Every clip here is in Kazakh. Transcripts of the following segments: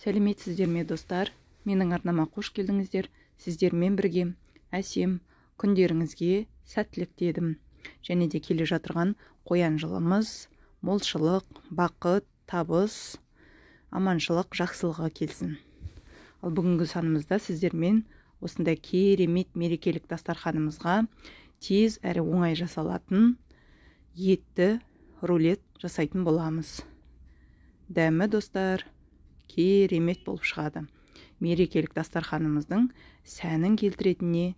Сәлеметсіздер ме, достар? Менің арнама қош келдіңіздер. Сіздермен бірге Әсем, күндеріңізге сәттілік дедім. Және де келе жатырған қоян жылымыз молшылық, бақыт, табыс, аманшылық, жақсылығы келсін. Ал бүгінгі санымызда сіздермен осындай керемет мерекелік дастарханымызға тез әрі оңай жасалатын етті рулет жасайтын боламыз. Дәмі, достар, керемет болып шығады. Мерекелік дастарханымыздың сәнін келтіретініне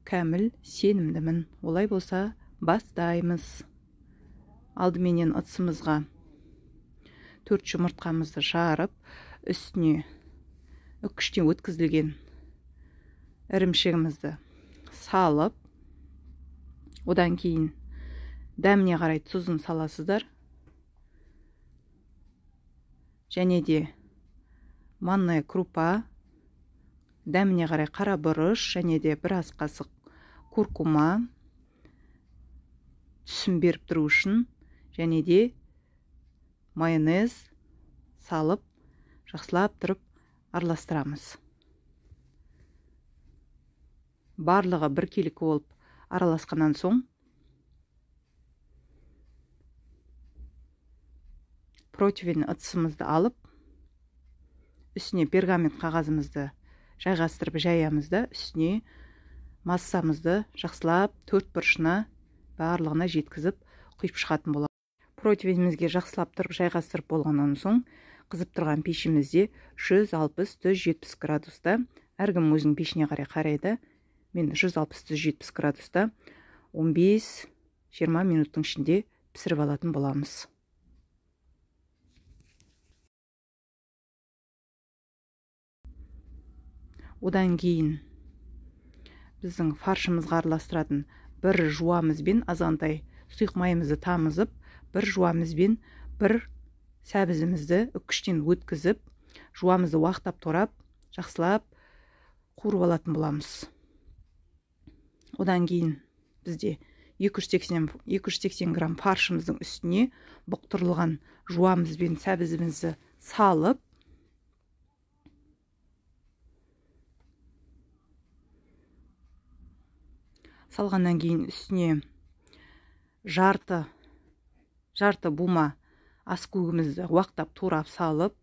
кәміл сенімдімін. Олай болса, бастаймыз. Алдыменен ыдысымызға 4 жұмыртқамызды жарып, үстіне үккіштен өткізілген ірімшігімізді салып, одан кейін дәміне қарай тұзын саласыздар. Және де манная крупа, дәміне қарай қара бұрыш, және де бір ас қасық куркума түсін беріп тұру үшін, және де майонез салып, жақсылап тұрып араластырамыз. Барлығы біркелкі болып араласқаннан соң противень ыдысымызды алып, үстіне пергамент қағазымызды жайғастырып жаямыз да, үстіне массамызды жақсылап төрт бұрышына барлығына жеткізіп құйып шығатын боламыз. Противенімізге жақсылап тұрып жайғастырып болғаннан соң қызып тұрған пешімізде 160-170 градуста, әркім өзінің пешіне қарай қарайды. Мен 160-170 градуста 15-20 минуттың ішінде пісіріп алатын боламыз. Одан кейін біздің фаршымызға араластыратын бір жуамызбен азғантай сұйық майымызды тамызып, бір жуамызбен бір сәбізімізді үккіштен өткізіп, жуамызды уақтап турап, жақсылап қуырып алатын боламыз. Одан кейін бізде 280 грамм фаршымыздың үстіне бұқтырылған жуамыз бен сәбізімізді салып, салғаннан кейін үстіне жарты бума ас көгімізді уақтап турап салып,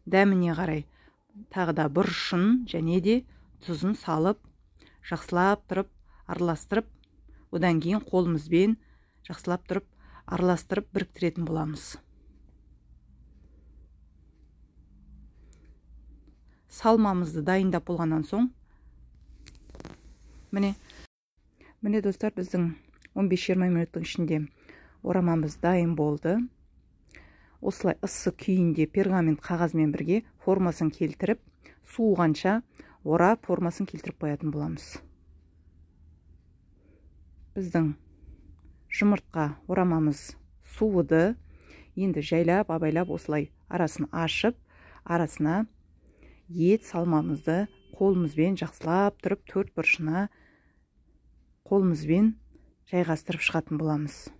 дәміне қарай тағы да бұрышын және де тұзын салып, жақсылап тұрып араластырып, одан кейін қолымызбен жақсылап тұрып араластырып біріктіретін боламыз. Салмамызды дайындап болғаннан соң, міне достар, біздің 15-20 минуттың ішінде орамамыз дайын болды. Осылай ыссы күйінде пергамент қағазмен бірге формасын келтіріп, суығанша орап формасын келтіріп қоятын боламыз. Біздің жұмыртқа орамамыз суыды. Енді жайлап, абайлап осылай арасын ашып, арасына ет салмамызды қолымызбен жақсылап тұрып төрт бұрышына қолымызбен жайғастырып шығатын боламыз.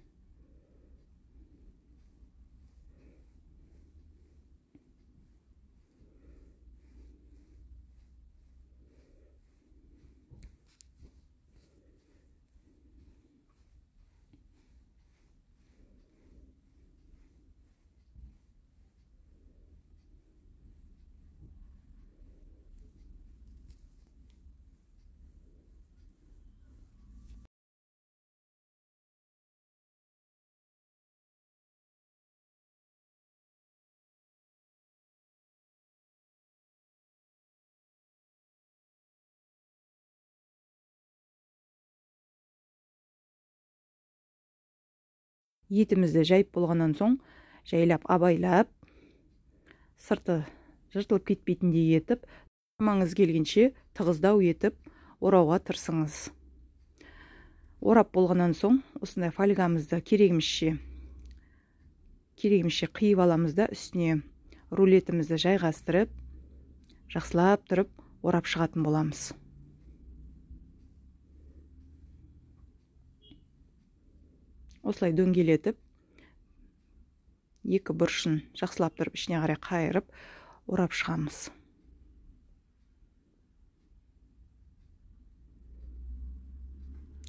Етімізді жайып болғаннан соң, жайлап абайлап, сырты жыртылып кетпейтіндей етіп, шамаңыз келгенше тығыздау етіп орауға тырысыңыз. Орап болғаннан соң, осындай фольгамызды керегімізше қиып аламыз да, үстіне рулетімізді жайғастырып, жақсылап тұрып орап шығатын боламыз. Осылай дөңгелетіп, екі бұрышын жақсылап тұрып ішіне қарай қайырып орап шығамыз.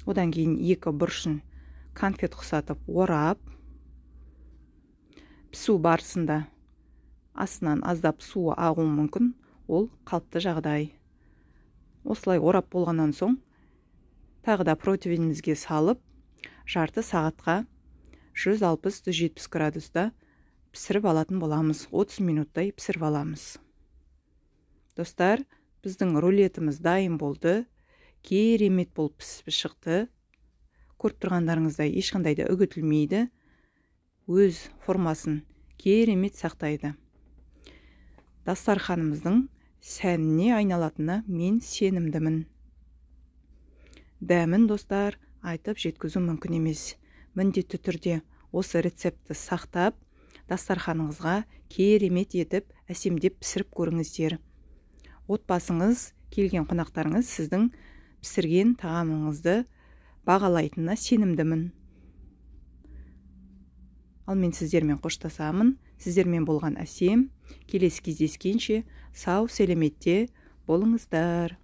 Одан кейін екі бұрышын конфет құсатып орап, пісу барысында астынан аздап суы ағуы мүмкін, ол қалыпты жағдай. Осылай орап болғаннан соң тағы да противенімізге салып, жарты сағатқа 160-170 градуста пісіріп алатын боламыз. 30 минуттай пісіріп аламыз. Достар, біздің рулетіміз дайын болды. Керемет болып пісіп шықты. Көріп тұрғандарыңыздай, ешқандай да үгітілмейді. Өз формасын керемет сақтайды. Дастарханымыздың сәніне айналатынына мен сенімдімін. Дәмін, достар, айтып жеткізу мүмкін емес. Міндетті түрде осы рецептті сақтап, дастарханыңызға керемет етіп, әсемдеп пісіріп көріңіздер. Отбасыңыз, келген қонақтарыңыз сіздің пісірген тағамыңызды бағалайтынына сенімдімін. Ал мен сіздермен қоштасамын. Сіздермен болған Әсем. Келесі кездескенше сау сәлеметте болыңыздар.